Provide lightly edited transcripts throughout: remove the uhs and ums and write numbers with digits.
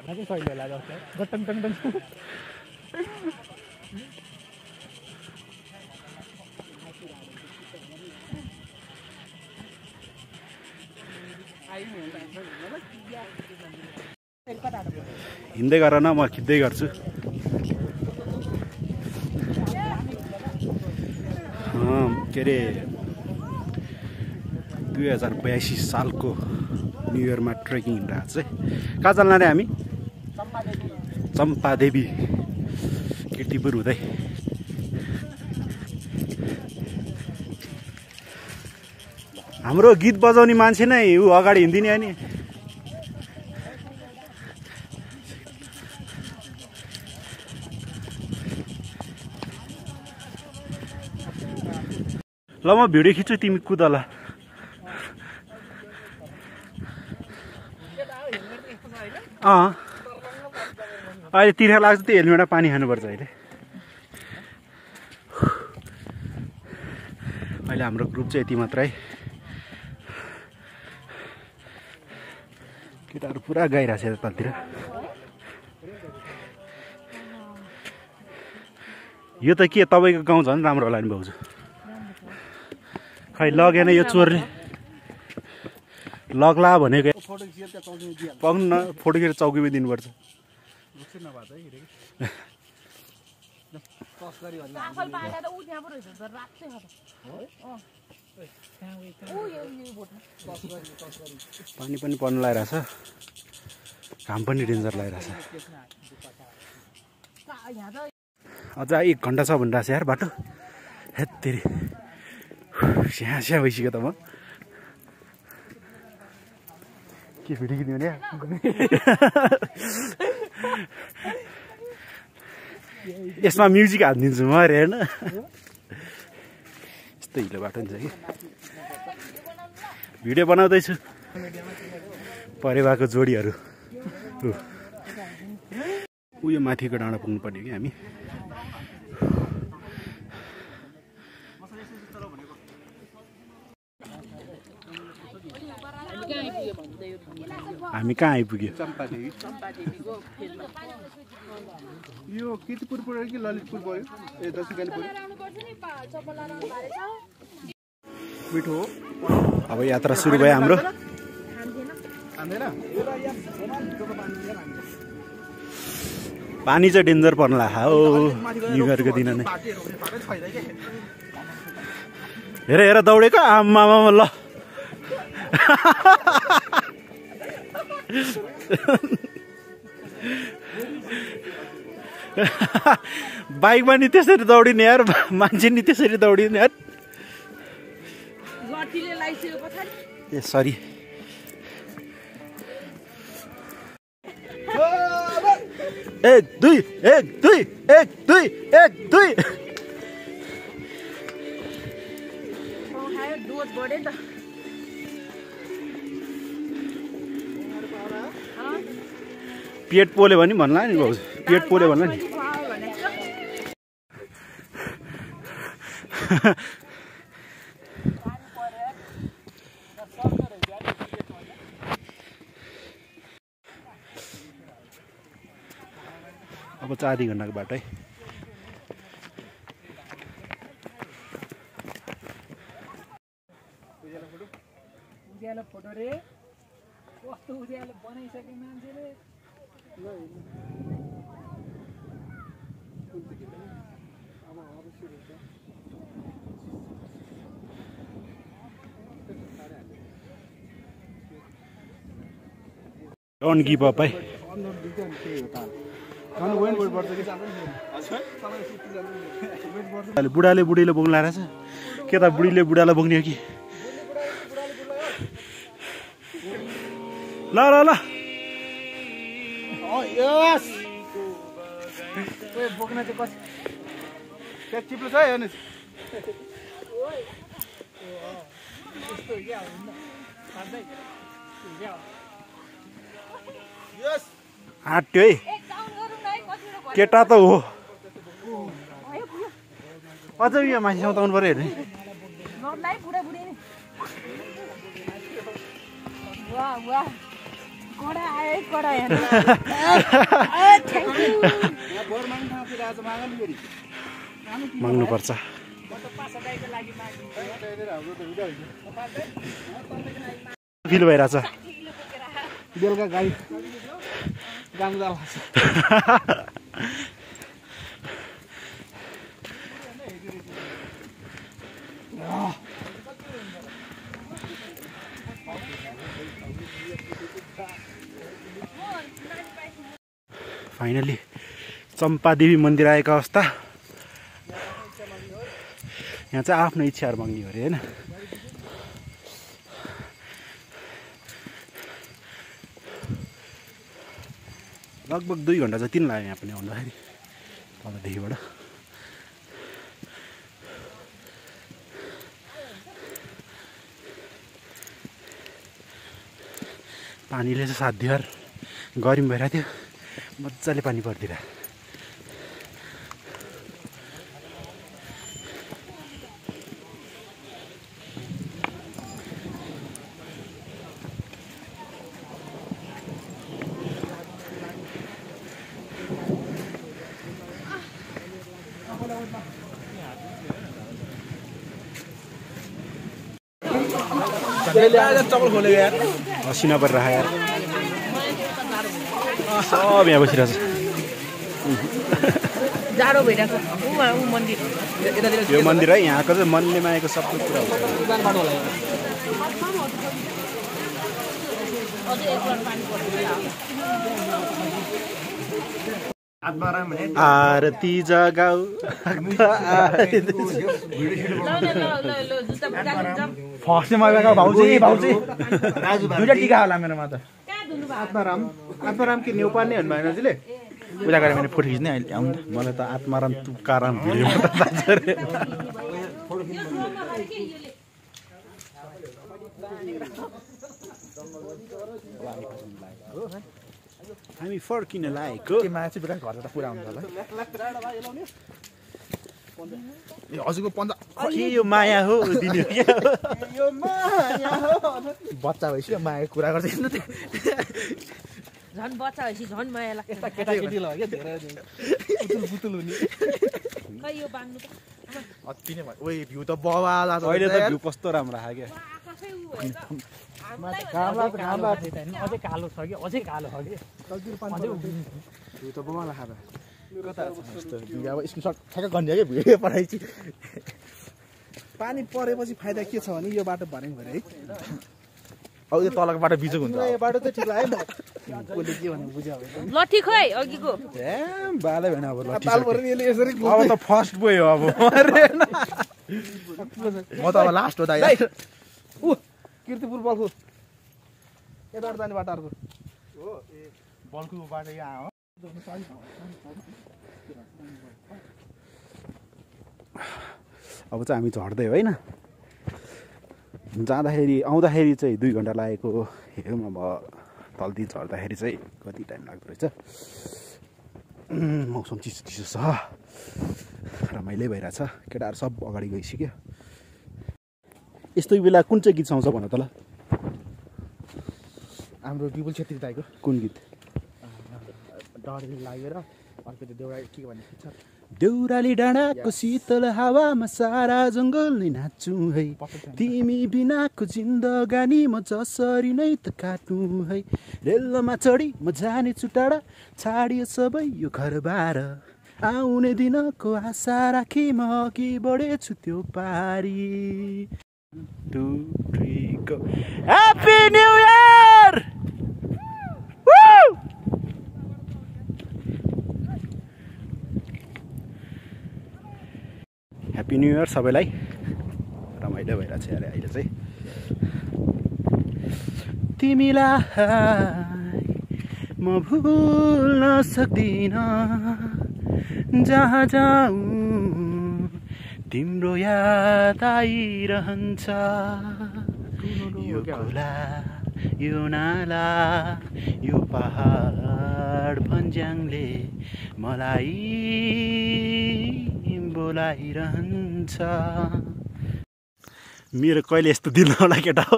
भाषा चाहिँ सहिले होला जस्तो गटङ टङ टङ हिँड्दै गर न म खिच्दै गर्छु के अरे 2082 सालको न्यु इयरमा ट्रेकिङ हिँडिरहेको चाहिँ कहाँ जान्न रे हामी चम्पादेवी कीर्तिपुर हुँदै हाम्रो गीत बजाउने मान्छे नै ऊ अगाडि हिँड्दिने अनि ल म भिडियो खिच्छु तिमी कुद ल अहिले तिर्खा लाग्छ त्यो हेलमेटमा पानी खानुपर्छ अहिले अहिले हाम्रो ग्रुप चाहिँ यति मात्रै केटाहरू पुरा गाइरहेको छ यतातिर यो त के तपाईँको गाउँ झन् राम्रो होला नि भाउजू खै लगेन यो चोरले लग्ला भनेको पाउनु न फोटो खिचेर चौकीमा दिनुपर्छ पानी पनि पर्नु लागिरहेछ घाम पनि डेन्जर लागिरहेछ अझ 1 घन्टा छ भनिरहेको छ यार बाटो हेत्तेरी स्या स्या भइसक्यो त म के भिडियो खिच्ने भने यसमा म्युजिक हालिदिन्छु म अरे होइन यस्तो हिलो बाटो नि छ कि भिडियो बनाउँदैछु परेवाको जोडीहरू उयो माथिको डाँडा पुग्नु पर्ने कि हामी हामी कहाँ आइपुग्यो यो कीर्तिपुर पऱ्यो कि ललितपुर पऱ्यो ए दसैँ पऱ्यो मिठो हो अब यात्रा सुरु भयो हाम्रो पानी चाहिँ डेन्जर पर्न लाग्यो हो न्यु इयरको दिन नै हेर हेर दौडेको आमामा ल बाइकमा नि त्यसरी दौडिने यार मान्छे नि त्यसरी दौडिने यार ए सरी एक दुई पेट पोल्यो भने भन्ला नि भाउजू पेट पोल्यो भन्ला नि अब चाहिँ आधी घन्टाको बाटो है उज्यालो फोटो रे कस्तो उज्यालो बनाइसके मान्छेले डोन्ट गिभ अप है बुढाले बुढीले बोक्नु लागेको छ के त बुढीले बुढालाई बोक्ने हो कि ल ल ल यस बोक्न चाहिँ कति त्यहाँ चिप्लो छ हेर्नुहोस् आँट्यो है केटा त हो अझ यो मान्छे सुताउनु पर्यो हेर्ने कडा आयो कडा हेर्न थ्याङ्क यू माग्नुपर्छ फिल भइरहेछ बेलुका गाडी गाउँदा लाग्छ फाइनली चम्पादेवी मन्दिर आएको अवस्था यहाँ चाहिँ आफ्नो इच्छाहरू माग्ने हो अरे होइन लगभग 2 घन्टा जति नै लाग्यो यहाँ पनि आउँदाखेरि तलदेखिबाट पानीले चाहिँ साथ दिएर गरम भइरहेको थियो मजाले पानी परिदिएर चप्पल खोलेको यार असिना परिरहेको यार सब यहाँ बसिरहेछ जाडो भइरहेको ऊ मन्दिर यो मन्दिर है यहाँको चाहिँ मनले मागेको सबै कुरा हुन्छ आरती जगाऊ फर्स्टमा गएको भाउजी भाउजी दुईटा टिका होला मेरोमा त आत्माराम के न्यौपा नै भन्नु भएन हजुरले पूजा गरेर मैले फोटो खिच्ने अहिले आउनु मलाई त आत्माराम तुकाराम भिडियोमा त थाहा छ रे हामी फर्किन लागेको के माया चाहिँ बेला घर त पुरा हुन्छ होला ए हजुरको पन्जा के यो माया हो दिने हो क्या यो माया हो बच्चा भएपछि माया कुरा गर्छ झन् बच्चा भएपछि झन् माया लाग्छ यस्ता केटाकेटी ल क्या धेरै बुतुल बुतुल हुने खै यो बान्नु त अति नै भयो ओइ भ्यू त बवाल आज अहिले त भ्यू कस्तो राम्रो आयो क्या आफै उ भयो त अझै कालो छ कि अझै कालो छ कि भ्यू त बवाल खाँदा कता यस्तो भ्यू अब स्क्रिनसट ठ्याक्क गर्ने के भ्यू पठाइछि पानी परेपछि फाइदा के छ भने यो बाटो भर्ने भएर है अब यो तलको बाटो बिजोक हुन्छ यो बाटो त ठिक लाग्यो नि कोले के भने बुझ्यो अब लट्ठी खोइ अघिको ए बालै भएन अब लट्ठी ताल भएर यसले यसरी अब त फर्स्ट बोय हो अब म त अब लास्ट हो दाइ उ कीर्तिपुर बल्खु यता जाने बाटो अर्को हो ए बल्खु बाटो यहाँ हो अब चाहिँ हामी झर्दै होइन जाँदाखेरि आउँदाखेरि चाहिँ 2 घन्टा लागेको हेरौँ अब तलदी झर्दाखेरि चाहिँ कति टाइम लाग्दो रहेछ मौसम चिसो चिसो छ रमाइलो भइरहेछ केटाहरू सब अगाडि गइसक्यो यस्तो बेला कुन चाहिँ गीत आउँछ भन त ल हाम्रो विपुल छेत्री दाइको कुन गीत डरले लागेर अर्को त्यो देउरा के भन्ने गीत छ देउराली डाँडाको शीतल हावामा सारा जङ्गल नै नाच्छु है तिमी बिनाको जिन्दगानी म जसरी नै त काटुँ है रेलमा चढी म जाने टाढा छाडियो सबै यो घरबार आउने दिनको आशा राखी म अघि बढेछु त्यो पारी 2 3 go Happy New Year! Woo! Happy new year सबैलाई रमाइलो भइरहेको छ अरे अहिले चाहिँ तिमीलाई म भुल्न सक्दिनँ जहाँ जाऊँ तिम्रो याद आइरहन्छ यो खोला यो नाला यो पहाड भन्ज्याङले मलाई बोलाइरहन्छ मेरो कहिले यस्तो दिन होला केटा हो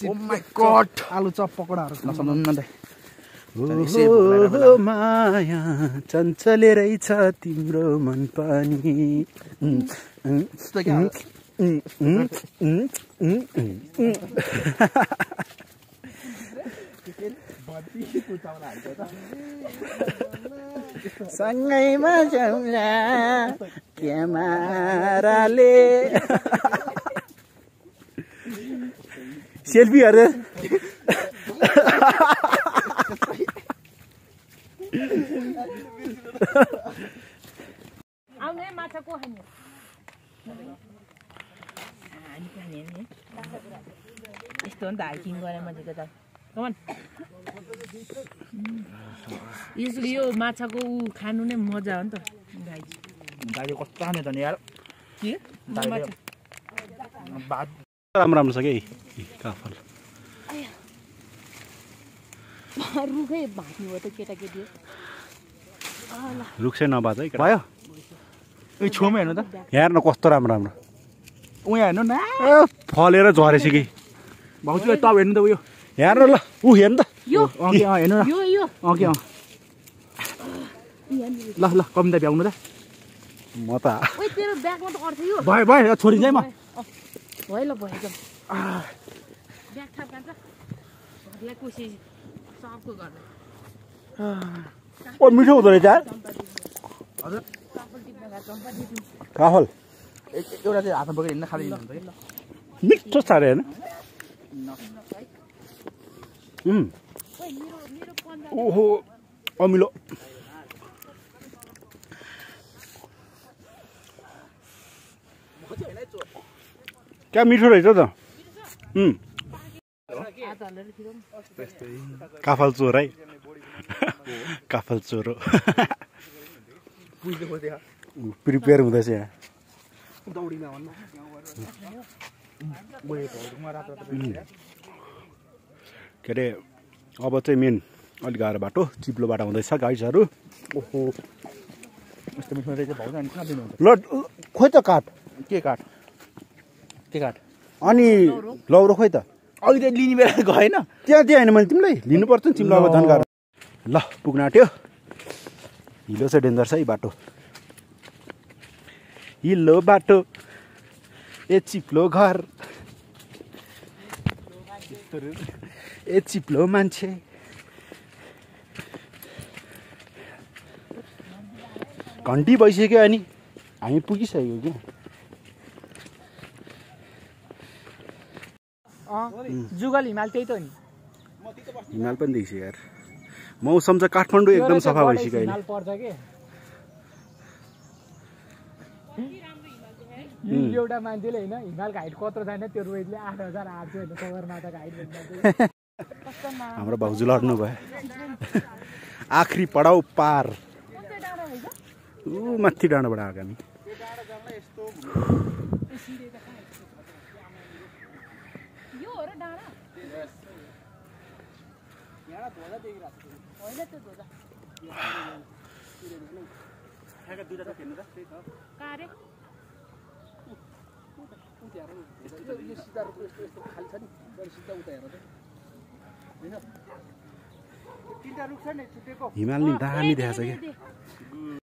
ओ माय गॉड आलु चप पकोडाहरु खान सक्नुहुन्न त ओ माया चञ्चले रहेछ तिम्रो मन पनि सँगैमा जाउँला क्यामेराले सेल्फी अरे आउने माछा को खाने यस्तो हो नि त हाइकिङ गरे मजेको त कमन यो माछाको उ खानु नै मजा हो नि त गाई दाइले कस्तो खाने त नि यार के माछा भात राम्रो छ कि काफल रुखै भाग्नु हो त केटाकेटी रुख चाहिँ नबाज है भयो ए छेउमा हेर्नु त हेर्न कस्तो राम्रो राम्रो उहाँ हेर्नु न फलेर झरेछ कि भाउजू टप हेर्नु त उयो हेर्न ल ऊ हेर्नु त यो हेर्नु न यो के ल ल कम्ता भ्याउनु त म त ओइ तेरो ब्यागमा त अर्थै यो भयो भयो छोडिन्छ है म भयो ल भयो जाऊ ब्याग थाप कान्छ भरिया कोसिस सबको गर्नु ओ मिठो हुँदो रहेछ यार हजुर काफल एउटा चाहिँ हातमा बोकेर हिँड्न खाली हुन्छ कि मिठो छ अरे होइन ओहो अमिलो क्या मिठो रहेछ त काफल चोर है काफल चोरो प्रिपेयर हुँदैछ यहाँ के अरे अब चाहिँ मेन अलिक गाह्रो बाटो चिप्लो बाटो हुँदैछ गाइजहरू ओहो यस्तो मिठो रहेछ भाउजू अनि कहाँ दिनुहुन्छ ल खोइ त काठ के काठ अनि लौरो खोइ त अघि त लिने बेला गएन त्यहाँ दिएँ होइन मैले तिमीलाई लिनुपर्छ नि तिमीलाई अब झन् गाह्रो ल पुग्न आँट्यो हिलो चाहिँ डेन्जर छ है बाटो हिलो बाटो ए चिप्लो घर ए चिप्लो मान्छे घन्टी भइसक्यो अनि हामी पुगिसक्यो क्या जुगल हिमाल त्यही त हो नि हिमाल पनि देखिसक्यो यार मौसम चाहिँ काठमाडौँ एकदम सफा भइसक्यो अहिले हिमाल पर्छ के एउटा मान्छेले होइन हिमालको हाइट कत्रो छैन त्यो रोहितले 8,000 आएको होइन सगरमाथाको हाइट हाम्रो भाउजू लड्नु भयो आखिरी पडाउ पार ऊ माथि डाँडाबाट आएको हामी हिमाल नि दामी देखाएको छ क्या